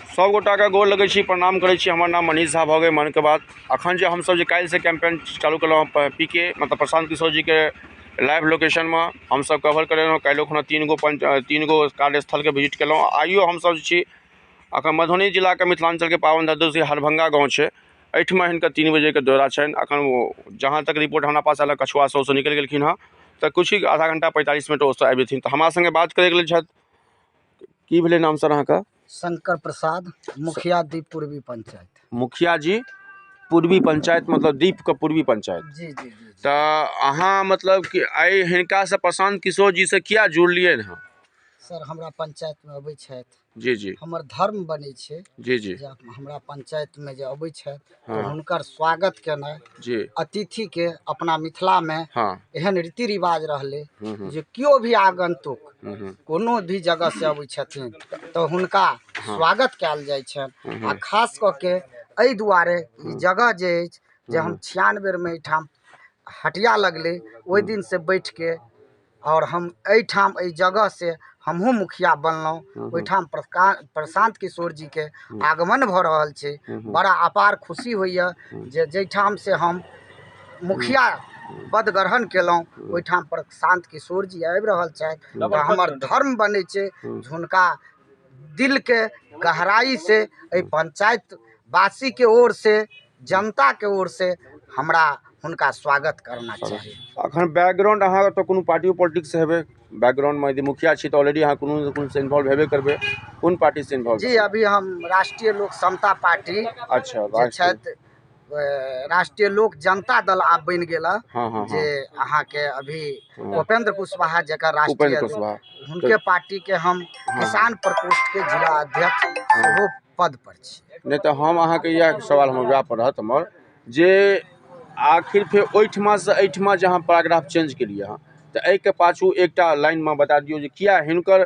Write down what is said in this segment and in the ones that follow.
सब गोटाके गोर लगै छी, प्रणाम करै छी। हमर नाम मनीष झा भऽ गेल। मनके बात अखन जे हमसब जे काल्हिसँ कैम्पेन चालू केलहुँ पी के मतलब प्रशान्त किशोर जीके लाइव लोकेशनमे हमसब कवर करेलहुँ। काल्हिओ खुना 3 गो कार्यस्थलके विजिट केलहुँ। आइयो हमसब जे छी अखन मधुबनी जिलाके मिथिलाञ्चलके पावन धरती हरभंगा गाँव छै, एहिठमा हिनकर 3 बजेके दौरा छनि। अखन ओ जहाँ तक रिपोर्ट हमरा पास आयल, कछुआ से निकलि गेलखिन हँ, तऽ किछु ही आधा घंटा 45 मिनट ओतऽ आबि जेथिन। तऽ हमरा सङ्गे बात करैके लेल छथि। की भेलै नाम सर अहाँके? शंकर प्रसाद, मुखिया, दीप पूर्वी पंचायत। मुखिया जी, पूर्वी पंचायत, मतलब दीपके पूर्वी पंचायत। जी जी जी तऽ अहाँ मतलब कि आइ हिनकासँ, प्रशान्त किशोर जीसँ किया जुड़लियै हँ? सर, हमरा पंचायतमे अबै छथि। जी जी हमर धर्म बनै छै जी जी जे हमरा पंचायतमे जे अबै छथि तऽ हुनकर स्वागत केनाइ। अतिथिके अपना मिथिलामे एहन रीति रिवाज रहलै हूँ हूँ जे केओ भी आगन्तुक हूँ हूँ कोनो भी जगहसँ अबै छथिन तऽ हुनका स्वागत कयल जाइ छनि। आ खास कऽ के एहि दुआरे ई जगह जे अछि जे हम 96मे एहिठाम हटिया लगलै, ओहि दिनसँ बैठके आओर हम एहिठाम एहि जगहसँ हमहूँ मुखिया बनलहुँ। ओहिठाम प्रशान्त किशोर जीके आगमन भऽ रहल छै। बड़ा अपार खुशी होइए जे जाहिठामसँ हम मुखिया पद ग्रहण केलहुँ, ओहिठाम प्रशान्त किशोर जी आबि रहल छथि, तऽ हमर धर्म बनै छै जे हुनका दिलके गहराइसँ एहि पंचायत वासीके ओरसँ, जनताके ओरसँ हमरा हुनका स्वागत करना चाही। अखन बैकग्राउंड अहाँ तऽ कोनो पार्टियो पॉलिटिक्स हेबै बैकग्राउंडमे? यदि मुखिया छी तऽ ऑलरेडी अहाँ कोनो ने कोनो से इन्वॉल्व हेबे करबै। कोन पार्टीसँ इन्वॉल्व? जी, अभी हम राष्ट्रीय लोक समता पार्टी जे छथि, राष्ट्रीय लोक जनता दल आब बनि गेल हँ, हँ हँ जे अहाँके अभी उपेंद्र कुशवाहा जकर उपेंद्र राष्ट्रीय कुशवाहा। हुनके पार्टीके हम किसान प्रकोष्ठके जिला अध्यक्ष सेहो पद पर छी। नहि तऽ हम अहाँके इएह सवाल हमर वएह पर रहत हमर जे आखिर फेर ओहिठमासँ एहिठमा जे अहाँ पैराग्राफ चेंज केलियै हँ, तऽ एहिके पाछू एकटा लाइनमे बता दियौ जे किया हिनकर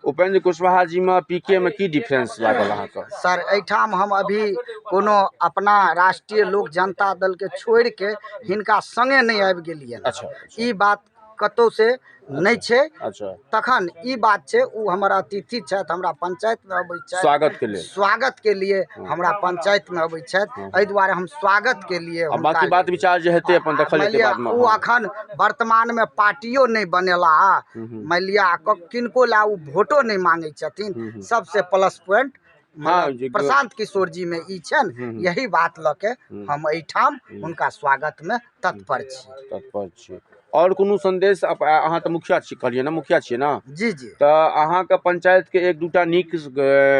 उपेंद्र कुशवाहा जीमे, पीके मे की डिफरेंस लागल अहाँके? सर, एहिठाम हम अभी कोनो अपना राष्ट्रीय लोक जनता दलके छोड़िके हिनका सङ्गे नहि आबि गेलियै। ई बात कतहु से नहि छै। तखन ई बात छै, ओ हमर अतिथि छथि, हमरा पंचायतमे अबै छथि। स्वागतके लेल। स्वागतके लिए हमरा पंचायतमे अबै छथि, एहि दुआरे हम स्वागतके लिए आ बाकी बात विचार जे हेतै अपन देखल मानि जेतै लिअ बादमे। ओ अखन वर्तमानमे पार्टियो नहि बनेला। मानि लिअ किनको लए ओ वोटो नहि मांगै छथिन। सबसे प्लस पॉइंट प्रशांत किशोर जी मे ई छनि। यही बात लऽ के हम एहिठाम हुनका स्वागतमे तत्पर छी। तत्पर छी। आओर कोनो संदेश? अहाँ तऽ मुखिया छी कहलियै ने? मुखिया छियै ने? जी। तऽ अहाँके पंचायतके एक दूटा नीक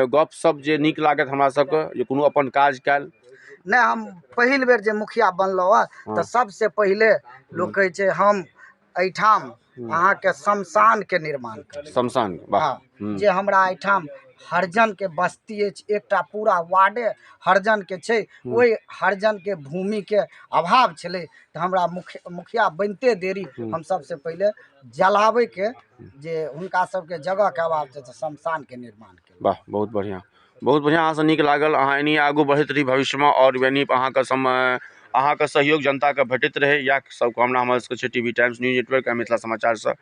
गप सब जे नीक लागत हमरा सबके, जे कोनो अपन काज कयल। नहि, हम पहिल बेर जे मुखिया बनलहुँ हँ, तऽ सबसे पहिले लोक कहै छै, हम एहिठाम अहाँके शमशानके निर्माण करब। शमशान, वाह! जे हमरा एहिठाम हरिजनके बस्ती अछि, एकटा पूरा वार्डे हरिजनके छै। ओहि हरिजनके भूमिके अभाव छलै, तऽ हमरा मुखिया बनिते देरी हम सबसे पहिले जलाबैके जे हुनका सबके जगहके अभाव छै, तऽ शमशानके निर्माण केलहुँ। वाह, बहुत बढ़िआँ, बहुत बढ़िआँ। अहाँसँ नीक लागल। अहाँ एनी आगू बढ़ैत रही भविष्यमे आओर एनी अहाँके समय, अहाँके सहयोग जनताके भेटैत रहै, इएह सब कामना हमर सबके छै टीवी टाइम्स न्यूज नेटवर्क आ मिथिला समाचारसँ।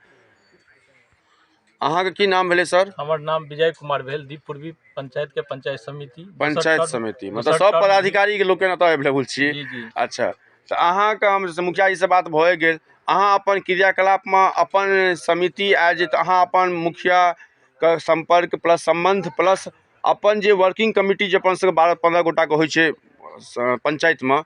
अहाँके की नाम भेलै सर? हमर नाम विजय कुमार भेल, दीप पूर्वी पंचायत के पंचायत समिति दोसर पंचायत समिति, मतलब दोसर सब टर्म। पदाधिकारी लोकनि एतऽ अवेलेबल छी? जी। अच्छा, तऽ अहाँके हम मुखिया जीसँ बात भए गेल। अहाँ अपन क्रियाकलापमे अपन समिति आयल जे, तऽ अहाँ अपन मुखियाके सम्पर्क प्लस सम्बन्ध प्लस अपन जे वर्किंग कमिटी जे अपन सबके 12-15 गोटाके होइ छै पंचायतमे,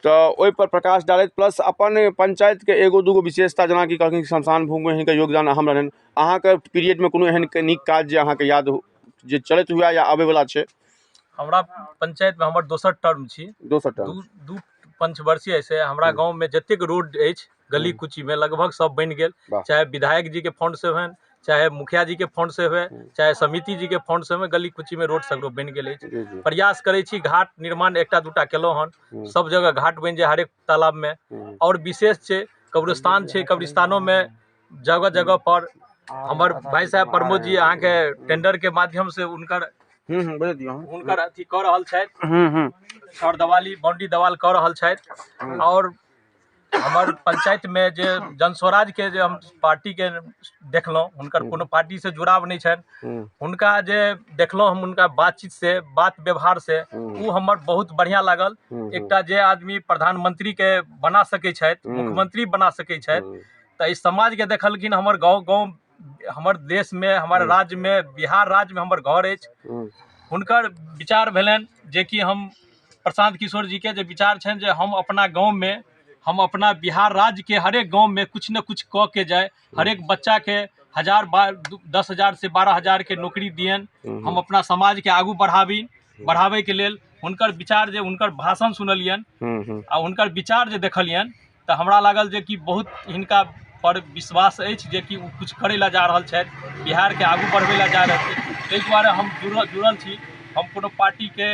तऽ ओहिपर प्रकाश डालैत प्लस अपन पंचायतके एगो दूगो विशेषता, जेनाकि कहलखिन शमशान भूमिमे हिनकर योगदान अहम रहलनि, अहाँके पीरियडमे कोनो एहन नीक काज जे अहाँके याद हो, जे चलैत हुए या आबैवला छै? हमरा पंचायतमे हमर दोसर टर्म छी। दोसर टर्म। दू दू पंचवर्षीय से हमरा गाँवमे जतेक रोड अछि गली कुचीमे, लगभग सब बनि गेल। चाहे विधायक जीके फंड से होइन, चाहे मुखिया जीके फंड से हुए, चाहे समिति जीके फंड से हुए, गली कुचीमे रोड सगरो बनि गेल अछि। जी जी प्रयास करै छी, घाट निर्माण एकटा दूटा केलहुँ हन। सब जगह घाट बनि जाय हरेक तालाबमे। आओर विशेष छै कब्रिस्तान छै, कब्रिस्तानोमे जगह जगह पर हमर भाई साहेब प्रमोद जी अहाँके टेंडरके माध्यम से हुनकर हूँ हूँ बजै दियौ। हुनकर अथी कऽ रहल छथि। हूँ हूँ छर देवाली, बाउंड्री देवाल कऽ रहल छथि। आओर हमर पंचायतमे जे जन स्वराजके जे हम पार्टीके देखलहुँ, हुनकर कोनो पार्टीसँ जुड़ाव नहि छनि। हुनका जे देखलहुँ हम हुनका बातचीतसँ, बात व्यवहारसँ, ओ हमर बहुत बढ़िआँ लागल। एकटा जे आदमी प्रधानमंत्रीके बना सकै छथि, मुख्यमंत्री बना सकै छथि, तऽ एहि समाजके देखलखिन। हमर गाँव गाँव, हमर देशमे, हमर राज्यमे, बिहार राज्यमे हमर घर अछि। हुनकर विचार भेलनि जेकि हम प्रशांत किशोर जीके जे विचार छनि जे हम अपना गाँवमे, हम अपना बिहार राज्यके हरेक गाँवमे किछु ने किछु कऽ के जाय, हरेक बच्चाके 1000 10,000 से 12,000के नौकरी दियनि, हम अपना समाजके आगू बढ़ाबी। बढ़ाबैके लेल हुनकर विचार जे हुनकर भाषण सुनलियनि आ हुनकर विचार जे देखलियनि, तऽ हमरा लागल जे कि बहुत हिनका पर विश्वास अछि जे कि ओ किछु करै लए जा रहल छथि, बिहारके आगू बढ़बै लए जा रहल छथि। ताहि दुआरे हम जुड़ल जुड़ल छी। हम कोनो पार्टीके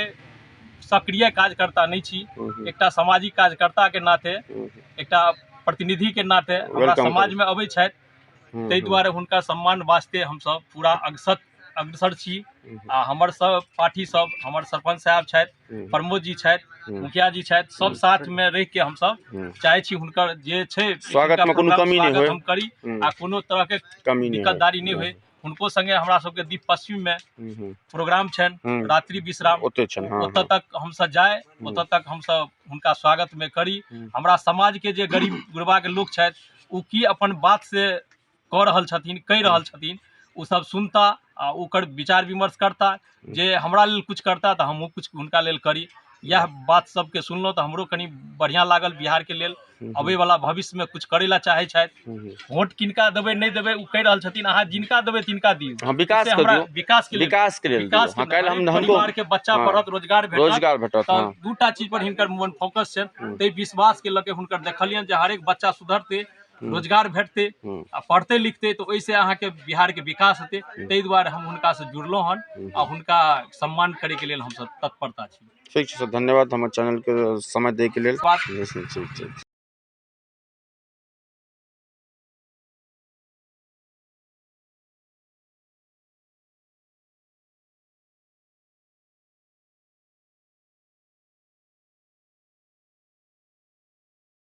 सक्रिय कार्यकर्ता नहि छी, एकटा सामाजिक कार्यकर्ताके नाते, एकटा प्रतिनिधिके नाते हमरा समाजमे अबै छथि, ताहि दुआरे हुनका सम्मान वास्ते हमसभ पूरा अग्रसर अग्रसर छी। आ हमर सब पार्टी सब, हमर सरपञ्च साहब छथि, प्रमोद जी छथि, मुखिया जी छथि, सब साथमे रहिके हमसब चाहै छी हुनकर जे छै स्वागतमे कोनो कमी नहि होइ, हम करी आ कोनो तरहके कमी नहि, दिक्कतदारी नहि होइ। हुनको संगे हमरा सबके दीप पश्चिममे प्रोग्राम छनि, रात्रि विश्राम ओतऽ छनि, ओतऽ तक हमसब जाय, ओतऽ तक हमसब हुनका स्वागतमे करी। हमरा समाजके जे गरीब गुरबाके लोक छथि, ओ की अपन बात से कऽ रहल छथिन, कहि रहल छथिन, ओ सब सुनता आ ओकर विचार विमर्श करता, जे हमरा लेल किछु करता तऽ हमहूँ किछु हुनका लेल करी। इएह बात सबके सुनलहुँ तऽ हमरो कनि बढ़िआँ लागल। बिहारके लेल अबैवला भविष्यमे किछु करै लए चाहै छथि। वोट किनका देबै नहि देबै, ओ कहि रहल छथिन अहाँ जिनका देबै तिनका दियौ। हँ, विकास से हमरा दियौ। विकास के लेल, विकास के लेल विकास दियौ। हँ, काल्हि हम हरेक हुनको परिवारके बच्चा पढ़त, रोजगार भेटत, रोजगार भेटत। तऽ दूटा चीज पर हिनकर मन फोकस छनि। ताहि विश्वासके लऽ के हुनकर देखलियनि जे हरेक बच्चा सुधरतै, रोजगार भेटतै आ पढ़तै लिखतै, तऽ ओहिसँ अहाँके बिहारके विकास हेतै। ताहि दुआरे हम हुनकासँ जुड़लहुँ हन आ हुनका सम्मान करैके लेल हमसब तत्परता छी। ठीक छै सर, धन्यवाद हमर चैनलके समय दैके लेल। बात ठीक ठीक।